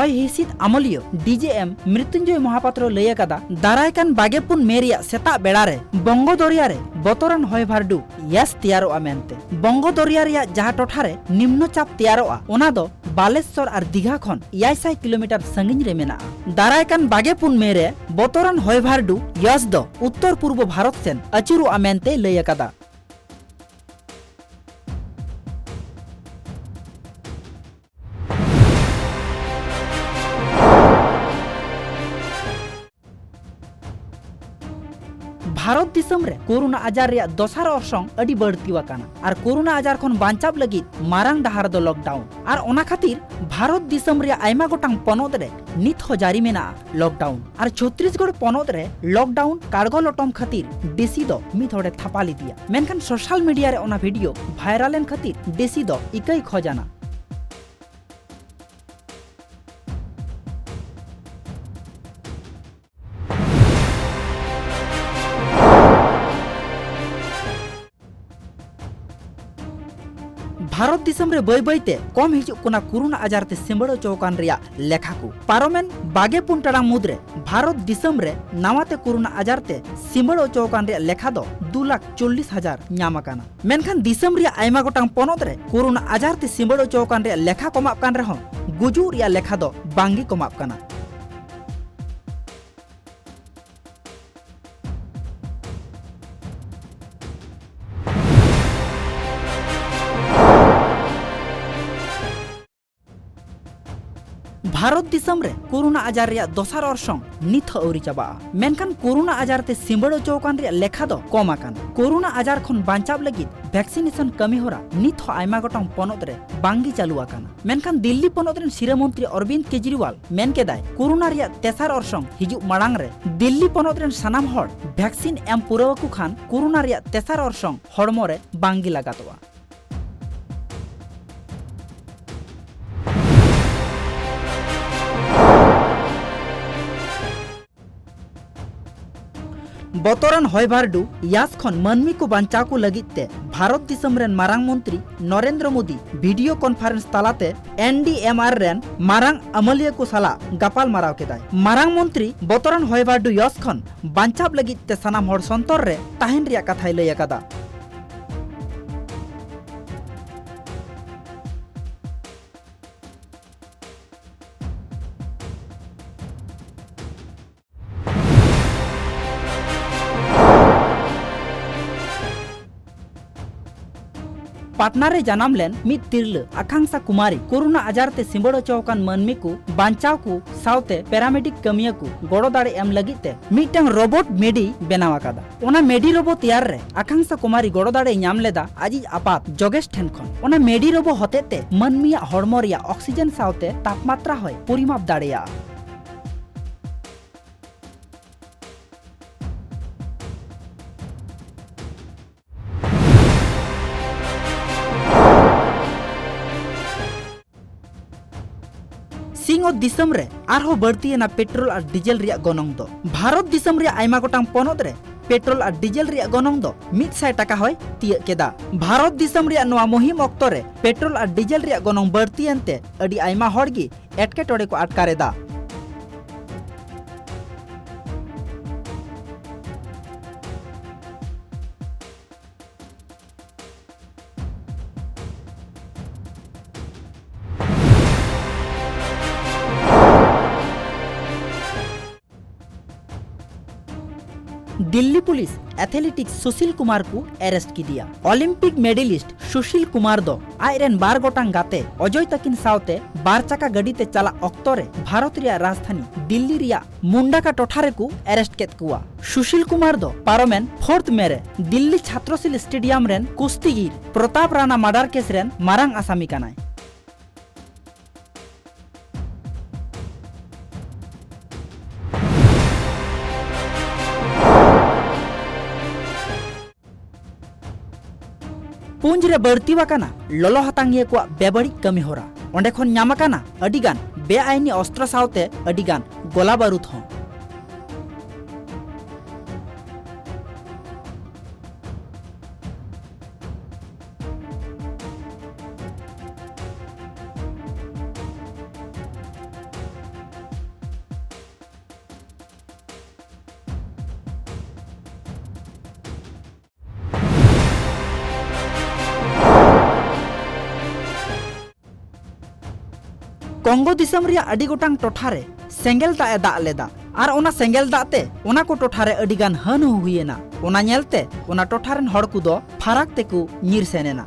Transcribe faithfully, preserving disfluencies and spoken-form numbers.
ᱦᱚᱭ ᱦᱤᱸᱥᱤᱫ ᱟᱢᱚᱞᱤᱭᱟᱹ ᱰᱤᱡᱮ ᱮᱢ ᱢᱨᱤᱛᱩᱧᱡᱚᱭ ᱢᱚᱦᱟᱯᱟᱛᱨᱚ ᱞᱟᱹᱭ ᱟᱠᱟᱫᱟ, ᱫᱟᱨᱟᱭ ᱠᱟᱱ ᱵᱟᱜᱮ ᱯᱩᱱ ᱢᱮ ᱨᱮᱭᱟᱜ ᱥᱮᱛᱟᱜ ᱵᱮᱲᱟ ᱨᱮ ᱵᱚᱝᱜᱚ ᱫᱚᱨᱭᱟ ᱨᱮ ᱵᱚᱛᱚᱨᱟᱱ ᱦᱚᱭ ᱵᱷᱟᱨᱰᱩ ᱭᱟᱥ ᱛᱮᱭᱟᱨᱚᱜᱼᱟ ᱢᱮᱱᱛᱮ᱾ ᱵᱚᱝᱜᱚ ᱫᱚᱨᱭᱟ ᱨᱮᱭᱟᱜ ᱡᱟᱦᱟᱸ ᱴᱚᱴᱷᱟ ᱨᱮ ᱱᱤᱢᱱᱚ ᱪᱟᱯ ᱛᱮᱭᱟᱨᱚᱜᱼᱟ, ᱚᱱᱟ ᱫᱚ ᱵᱟᱞᱮᱥᱚᱨ ᱟᱨ ᱫᱤᱜᱷᱟ ᱠᱷᱚᱱ ᱮᱭᱟᱭ ᱥᱟᱭ ᱠᱤᱞᱳᱢᱤᱴᱟᱨ ᱥᱟᱺᱜᱤᱧ ᱨᱮ ᱢᱮᱱᱟᱜᱼᱟ᱾ ᱫᱟᱨᱟᱭ ᱠᱟᱱ ᱵᱟᱜᱮ ᱯᱩᱱ ᱢᱮ ᱨᱮ ᱵᱚᱛᱚᱨᱟᱱ ᱦᱚᱭ ᱵᱷᱟᱨᱰᱩ ᱭᱟᱥ ᱫᱚ ᱩᱛᱛᱚᱨ ᱯᱩᱨᱵᱚ ᱵᱷᱟᱨᱚᱛ ᱥᱮᱱ ᱟᱹᱪᱩᱨᱚᱜᱼᱟ ᱢᱮᱱᱛᱮᱭ ᱞᱟᱹᱭ ᱟᱠᱟᱫᱟ᱾ ᱵᱷᱟᱨᱚᱛ ᱫᱤᱥᱚᱢ ᱨᱮ ᱠᱳᱨᱳᱱᱟ ᱟᱡᱟᱨ ᱨᱮᱭᱟᱜ ᱫᱚᱥᱟᱨ ᱚᱨᱥᱚᱝ ᱟᱹᱰᱤ ᱵᱟᱹᱲᱛᱤ ᱟᱠᱟᱱᱟ ᱟᱨ ᱠᱳᱨᱳᱱᱟ ᱟᱡᱟᱨ ᱠᱷᱚᱱ ᱵᱟᱧᱪᱟᱣ ᱞᱟᱹᱜᱤᱫ ᱢᱟᱨᱟᱝ ᱰᱟᱦᱟᱨ ᱫᱚ ᱞᱚᱠᱰᱟᱣᱩᱱ᱾ ᱟᱨ ᱚᱱᱟ ᱠᱷᱟᱹᱛᱤᱨ ᱵᱷᱟᱨᱚᱛ ᱫᱤᱥᱚᱢ ᱨᱮᱭᱟᱜ ᱟᱭᱢᱟ ᱜᱚᱴᱟᱝ ᱯᱚᱱᱚᱛ ᱨᱮ ᱱᱤᱛ ᱦᱚᱸ ᱡᱟᱹᱨᱤ ᱢᱮᱱᱟᱜᱼᱟ ᱞᱚᱠᱰᱟᱣᱩᱱ᱾ ᱟᱨ ᱪᱷᱚᱛᱨᱤᱥᱜᱚᱲ ᱯᱚᱱᱚᱛ ᱨᱮ ᱞᱚᱠᱰᱟᱣᱩᱱ ᱠᱟᱲᱜᱚ ᱞᱚᱴᱚᱢ ᱠᱷᱟᱹᱛᱤᱨ ᱰᱤᱥᱤ ᱫᱚ ᱢᱤᱫ ᱦᱚᱲᱮ ᱛᱷᱟᱯᱟ ᱞᱮᱫᱮᱭᱟ᱾ ᱢᱮᱱᱠᱷᱟᱱ ᱥᱳᱥᱟᱞ ᱢᱤᱰᱤᱭᱟ ᱨᱮ ᱚᱱᱟ ᱵᱷᱤᱰᱤᱭᱳ ᱵᱷᱟᱭᱨᱟᱞ ᱮᱱ ᱠᱷᱟᱹᱛᱤᱨ ᱰᱤᱥᱤ ᱫᱚ ᱤᱠᱟᱹᱭ ᱠᱷᱚᱡᱟᱱᱟ᱾ ᱵᱷᱟᱨᱚᱛ ᱫᱤᱥᱚᱢ ᱨᱮ ᱵᱟᱹᱭ ᱵᱟᱹᱭ ᱛᱮ ᱠᱚᱢ ᱦᱤᱡᱩᱜ ᱠᱟᱱᱟ ᱠᱳᱨᱳᱱᱟ ᱟᱡᱟᱨ ᱛᱮ ᱥᱤᱸᱵᱟᱹᱲ ᱚᱪᱚ ᱟᱠᱟᱱ ᱨᱮᱭᱟᱜ ᱞᱮᱠᱷᱟ ᱠᱚ᱾ ᱯᱟᱨᱚᱢᱮᱱ ᱵᱟᱜᱮ ᱯᱩᱱ ᱴᱟᱲᱟᱝ ᱢᱩᱫᱽ ᱨᱮ ᱵᱷᱟᱨᱚᱛ ᱫᱤᱥᱚᱢ ᱨᱮ ᱱᱟᱣᱟ ᱛᱮ ᱠᱳᱨᱳᱱᱟ ᱟᱡᱟᱨ ᱛᱮ ᱥᱤᱸᱵᱟᱹᱲ ᱚᱪᱚ ᱟᱠᱟᱱ ᱨᱮᱭᱟᱜ ᱞᱮᱠᱷᱟ ᱫᱚ ᱫᱩ ᱞᱟᱠᱷ ᱪᱚᱞᱞᱤᱥ ᱦᱟᱡᱟᱨ ᱧᱟᱢ ᱟᱠᱟᱱᱟ᱾ ᱢᱮᱱᱠᱷᱟᱱ ᱫᱤᱥᱚᱢ ᱨᱮᱭᱟᱜ ᱟᱭᱢᱟ ᱜᱚᱴᱟᱝ ᱯᱚᱱᱚᱛ ᱨᱮ ᱠᱳᱨᱳᱱᱟ ᱟᱡᱟᱨ ᱛᱮ ᱥᱤᱸᱵᱟᱹᱲ ᱚᱪᱚ ᱟᱠᱟᱱ ᱨᱮᱭᱟᱜ ᱞᱮᱠᱷᱟ ᱠᱚᱢᱟᱜ ᱠᱟᱱ ᱨᱮᱦᱚᱸ, ᱜᱩᱡᱩᱜ ᱨᱮᱭᱟᱜ ᱞᱮᱠᱷᱟ ᱫᱚ ᱵᱟᱝ ᱜᱮ ᱠᱚᱢᱟᱜ ᱠᱟᱱᱟ᱾ ᱵᱷᱟᱨᱚᱛ ᱫᱤᱥᱚᱢ ᱨᱮ ᱠᱳᱨᱳᱱᱟ ᱟᱡᱟᱨ ᱨᱮᱭᱟᱜ ᱫᱚᱥᱟᱨ ᱚᱨᱥᱚᱝ ᱱᱤᱛ ᱦᱚᱸ ᱟᱹᱣᱨᱤ ᱪᱟᱵᱟᱜᱼᱟ, ᱢᱮᱱᱠᱷᱟᱱ ᱠᱳᱨᱳᱱᱟ ᱟᱡᱟᱨ ᱛᱮ ᱥᱤᱸᱵᱟᱹᱲ ᱚᱪᱚ ᱟᱠᱟᱱ ᱨᱮᱭᱟᱜ ᱞᱮᱠᱷᱟ ᱫᱚ ᱠᱚᱢ ᱟᱠᱟᱱᱟ᱾ ᱠᱳᱨᱳᱱᱟ ᱟᱡᱟᱨ ᱠᱷᱚᱱ ᱵᱟᱧᱪᱟᱣ ᱞᱟᱹᱜᱤᱫ ᱵᱷᱮᱠᱥᱤᱱᱮᱥᱚᱱ ᱠᱟᱹᱢᱤᱦᱚᱨᱟ ᱱᱤᱛ ᱦᱚᱸ ᱟᱭᱢᱟ ᱜᱚᱴᱟᱝ ᱯᱚᱱᱚᱛ ᱨᱮ ᱵᱟᱝ ᱜᱮ ᱪᱟᱹᱞᱩ ᱟᱠᱟᱱᱟ᱾ ᱢᱮᱱᱠᱷᱟᱱ ᱫᱤᱞᱞᱤ ᱯᱚᱱᱚᱛ ᱨᱮᱱ ᱥᱤᱨᱟᱹ ᱢᱚᱱᱛᱨᱤ ᱚᱨᱵᱤᱱᱫ ᱠᱮᱡᱨᱤᱣᱟᱞ ᱢᱮᱱ ᱠᱮᱫᱟᱭ, ᱠᱳᱨᱳᱱᱟ ᱨᱮᱭᱟᱜ ᱛᱮᱥᱟᱨ ᱚᱨᱥᱚᱝ ᱦᱤᱡᱩᱜ ᱢᱟᱲᱟᱝ ᱨᱮ ᱫᱤᱞᱞᱤ ᱯᱚᱱᱚᱛ ᱨᱮᱱ ᱥᱟᱱᱟᱢ ᱦᱚᱲ ᱵᱷᱮᱠᱥᱤᱱ ᱮᱢ ᱯᱩᱨᱟᱹᱣ ᱟᱠᱚ ᱠᱷᱟᱱ ᱠᱳᱨᱳᱱᱟ ᱨᱮᱭᱟᱜ ᱛᱮᱥᱟᱨ ᱚᱨᱥᱚᱝ ᱦᱚᱲᱢᱚ ᱨᱮ ᱵᱟᱝ ᱜᱮ ᱞᱟᱜᱟᱛᱚᱜᱼᱟ᱾ ᱵᱚᱛᱚᱨᱟᱱ ᱦᱚᱭ ᱵᱷᱟᱨᱰᱩ ᱭᱟᱥ ᱠᱷᱚᱱ ᱢᱟᱹᱱᱢᱤ ᱠᱚ ᱵᱟᱧᱪᱟᱣ ᱠᱚ ᱞᱟᱹᱜᱤᱫ ᱛᱮ ᱵᱷᱟᱨᱚᱛ ᱫᱤᱥᱚᱢ ᱨᱮᱱ ᱢᱟᱨᱟᱝ ᱢᱚᱱᱛᱨᱤ ᱱᱚᱨᱮᱱᱫᱨᱚ ᱢᱳᱫᱤ video conference ᱛᱟᱞᱟᱛᱮ N D M R ᱨᱮᱱ ᱢᱟᱨᱟᱝ ᱟᱹᱢᱟᱹᱞᱤᱭᱟᱹ ᱠᱚ ᱥᱟᱞᱟᱜ ᱜᱟᱯᱟᱞ ᱢᱟᱨᱟᱣ ᱠᱮᱫᱟᱭ᱾ ᱢᱟᱨᱟᱝ ᱢᱚᱱᱛᱨᱤ ᱵᱚᱛᱚᱨᱟᱱ ᱦᱚᱭ ᱵᱟᱨᱰᱩ ᱭᱚᱥ ᱠᱷᱚᱱ ᱵᱟᱧᱪᱟᱣ ᱞᱟᱹᱜᱤᱫ ᱛᱮ ᱥᱟᱱᱟᱢ ᱦᱚᱲ ᱥᱚᱱᱛᱚᱨ ᱨᱮ ᱛᱟᱦᱮᱱ ᱨᱮᱭᱟᱜ ᱠᱟᱛᱷᱟᱭ ᱞᱟᱹᱭ ᱟᱠᱟᱫᱟ᱾ ᱯᱟᱴᱱᱟ ᱨᱮ ᱡᱟᱱᱟᱢ ᱞᱮᱱ ᱢᱤᱫ ᱛᱤᱨᱞᱟᱹ ᱟᱠᱟᱝᱥᱟ ᱠᱩᱢᱟᱨᱤ ᱠᱳᱨᱳᱱᱟ ᱟᱡᱟᱨ ᱛᱮ ᱥᱤᱸᱵᱟᱹᱲ ᱚᱪᱚ ᱟᱠᱟᱱ ᱢᱟᱹᱱᱢᱤ ᱠᱚ ᱵᱟᱧᱪᱟᱣ ᱠᱚ ᱥᱟᱶᱛᱮ ᱯᱮᱨᱟᱢᱮᱰᱤᱠ ᱠᱟᱹᱢᱤᱭᱟᱹ ᱠᱚ ᱜᱚᱲᱚ ᱫᱟᱲᱮ ᱮᱢ ᱞᱟᱹᱜᱤᱫ ᱛᱮ ᱢᱤᱫᱴᱟᱝ ᱨᱳᱵᱳᱴ ᱢᱮᱰᱤ ᱵᱮᱱᱟᱣ ᱟᱠᱟᱫᱟ᱾ ᱚᱱᱟ ᱢᱮᱰᱤ ᱨᱳᱵᱳ ᱛᱮᱭᱟᱨ ᱨᱮ ᱟᱠᱟᱝᱥᱟ ᱠᱩᱢᱟᱨᱤ ᱜᱚᱲᱚ ᱫᱟᱲᱮ ᱧᱟᱢ ᱞᱮᱫᱟ ᱟᱡᱤᱡ ᱟᱯᱟᱛ ᱡᱚᱜᱮᱥ ᱴᱷᱮᱱ ᱠᱷᱚᱱ᱾ ᱚᱱᱟ ᱢᱮᱰᱤ ᱨᱳᱵᱳ ᱦᱚᱛᱮᱛᱮ ᱢᱟᱹᱱᱢᱤᱭᱟᱜ ᱦᱚᱲᱢᱚ ᱨᱮᱭᱟᱜ ᱚᱠᱥᱤᱡᱮᱱ ᱥᱟᱶᱛᱮ ᱛᱟᱯᱢᱟᱛᱨᱟ ᱦᱚᱸᱭ ᱯᱚᱨᱤᱢᱟᱯ ᱫᱟᱲᱮᱭᱟᱜᱼᱟ᱾ ᱥᱤᱧᱚᱛ ᱫᱤᱥᱚᱢ ᱨᱮ ᱟᱨᱦᱚᱸ ᱵᱟᱹᱲᱛᱤᱭᱮᱱᱟ ᱯᱮᱴᱨᱳᱞ ᱟᱨ ᱰᱤᱡᱮᱞ ᱨᱮᱭᱟᱜ ᱜᱚᱱᱚᱝ ᱫᱚ᱾ ᱵᱷᱟᱨᱚᱛ ᱫᱤᱥᱚᱢ ᱨᱮᱭᱟᱜ ᱟᱭᱢᱟ ᱜᱚᱴᱟᱝ ᱯᱚᱱᱚᱛ ᱨᱮ ᱯᱮᱴᱨᱳᱞ ᱟᱨ ᱰᱤᱡᱮᱞ ᱨᱮᱭᱟᱜ ᱜᱚᱱᱚᱝ ᱫᱚ ᱢᱤᱫ ᱥᱟᱭ ᱴᱟᱠᱟ ᱦᱚᱸᱭ ᱛᱤᱭᱟᱹᱜ ᱠᱮᱫᱟ᱾ ᱵᱷᱟᱨᱚᱛ ᱫᱤᱥᱚᱢ ᱨᱮᱭᱟᱜ ᱱᱚᱣᱟ ᱢᱩᱦᱤᱢ ᱚᱠᱛᱚ ᱨᱮ ᱯᱮᱴᱨᱳᱞ ᱟᱨ ᱰᱤᱡᱮᱞ ᱨᱮᱭᱟᱜ ᱜᱚᱱᱚᱝ ᱵᱟᱹᱲᱛᱤᱭᱮᱱ ᱛᱮ ᱟᱹᱰᱤ ᱟᱭᱢᱟ ᱦᱚᱲ ᱜᱮ ᱮᱴᱠᱮᱴᱚᱬᱮ ᱠᱚ ᱟᱴᱠᱟᱨ ᱮᱫᱟ᱾ ᱫᱤᱞᱞᱤ ᱯᱩᱞᱤᱥ ᱮᱛᱷᱞᱮᱴᱤᱠ ᱥᱩᱥᱤᱞ ᱠᱩᱢᱟᱨ ᱠᱚ ᱮᱨᱮᱥᱴ ᱠᱮᱫᱮᱭᱟ᱾ ᱚᱞᱤᱢᱯᱤᱠ ᱢᱮᱰᱮᱞᱤᱥᱴ ᱥᱩᱥᱤᱞ ᱠᱩᱢᱟᱨ ᱫᱚ ᱟᱡ ᱨᱮᱱ ᱵᱟᱨ ᱜᱚᱴᱟᱝ ᱜᱟᱛᱮ ᱚᱡᱚᱭ ᱛᱟᱹᱠᱤᱱ ᱥᱟᱶᱛᱮ ᱵᱟᱨ ᱪᱟᱠᱟ ᱜᱟᱹᱰᱤ ᱛᱮ ᱪᱟᱞᱟᱜ ᱚᱠᱛᱚ ᱨᱮ ᱵᱷᱟᱨᱚᱛ ᱨᱮᱭᱟᱜ ᱨᱟᱡᱽᱫᱷᱟᱱᱤ ᱫᱤᱞᱞᱤ ᱨᱮᱭᱟᱜ ᱢᱩᱱᱰᱟᱠᱟ ᱴᱚᱴᱷᱟ ᱨᱮᱠᱚ ᱮᱨᱮᱥᱴ ᱠᱮᱫ ᱠᱚᱣᱟ᱾ ᱥᱩᱥᱤᱞ ᱠᱩᱢᱟᱨ ᱫᱚ ᱯᱟᱨᱚᱢᱮᱱ ᱯᱷᱳᱨᱛᱷ ᱢᱮ ᱨᱮ ᱫᱤᱞᱞᱤ ᱪᱷᱟᱛᱨᱚᱥᱤᱞ ᱥᱴᱮᱰᱤᱭᱟᱢ ᱨᱮᱱ ᱠᱩᱥᱛᱤᱜᱤᱨ ᱯᱨᱚᱛᱟᱯ ᱨᱟᱱᱟ ᱢᱟᱨᱰᱟᱨ ᱠᱮᱥ ᱨᱮᱱ ᱢᱟᱨᱟᱝ ᱟᱥᱟᱢᱤ ᱠᱟᱱᱟᱭ᱾ ᱯᱩᱸᱡᱽ ᱨᱮ ᱵᱟᱹᱲᱛᱤ ᱟᱠᱟᱱᱟ ᱞᱚᱞᱚ ᱦᱟᱛᱟᱝᱤᱭᱟᱹ ᱠᱚᱣᱟᱜ ᱵᱮᱵᱟᱹᱲᱤᱡ ᱠᱟᱹᱢᱤ ᱦᱚᱨᱟ᱾ ᱚᱸᱰᱮ ᱠᱷᱚᱱ ᱧᱟᱢ ᱟᱠᱟᱱᱟ ᱟᱹᱰᱤᱜᱟᱱ ᱵᱮᱟᱭᱤᱱᱤ ᱚᱥᱛᱨᱚ ᱥᱟᱶᱛᱮ ᱟᱹᱰᱤᱜᱟᱱ ᱜᱚᱞᱟ ᱵᱟᱹᱨᱩᱫ ᱦᱚᱸ᱾ ᱠᱚᱝᱜᱳ ᱫᱤᱥᱚᱢ ᱨᱮᱭᱟᱜ ᱟᱹᱰᱤ ᱜᱚᱴᱟᱝ ᱴᱚᱴᱷᱟ ᱨᱮ ᱥᱮᱸᱜᱮᱞ ᱫᱟᱜ ᱮ ᱫᱟᱜ ᱞᱮᱫᱟ ᱟᱨ ᱚᱱᱟ ᱥᱮᱸᱜᱮᱞ ᱫᱟᱜ ᱛᱮ ᱚᱱᱟ ᱠᱚ ᱴᱚᱴᱷᱟ ᱨᱮ ᱟᱹᱰᱤ ᱜᱟᱱ ᱦᱟᱹᱱ ᱦᱚᱸ ᱦᱩᱭᱮᱱᱟ᱾ ᱚᱱᱟ ᱧᱮᱞᱛᱮ ᱚᱱᱟ ᱴᱚᱴᱷᱟ ᱨᱮᱱ ᱦᱚᱲ ᱠᱚᱫᱚ ᱯᱷᱟᱨᱟᱠ ᱛᱮᱠᱚ ᱧᱤᱨ ᱥᱮᱱ ᱮᱱᱟ᱾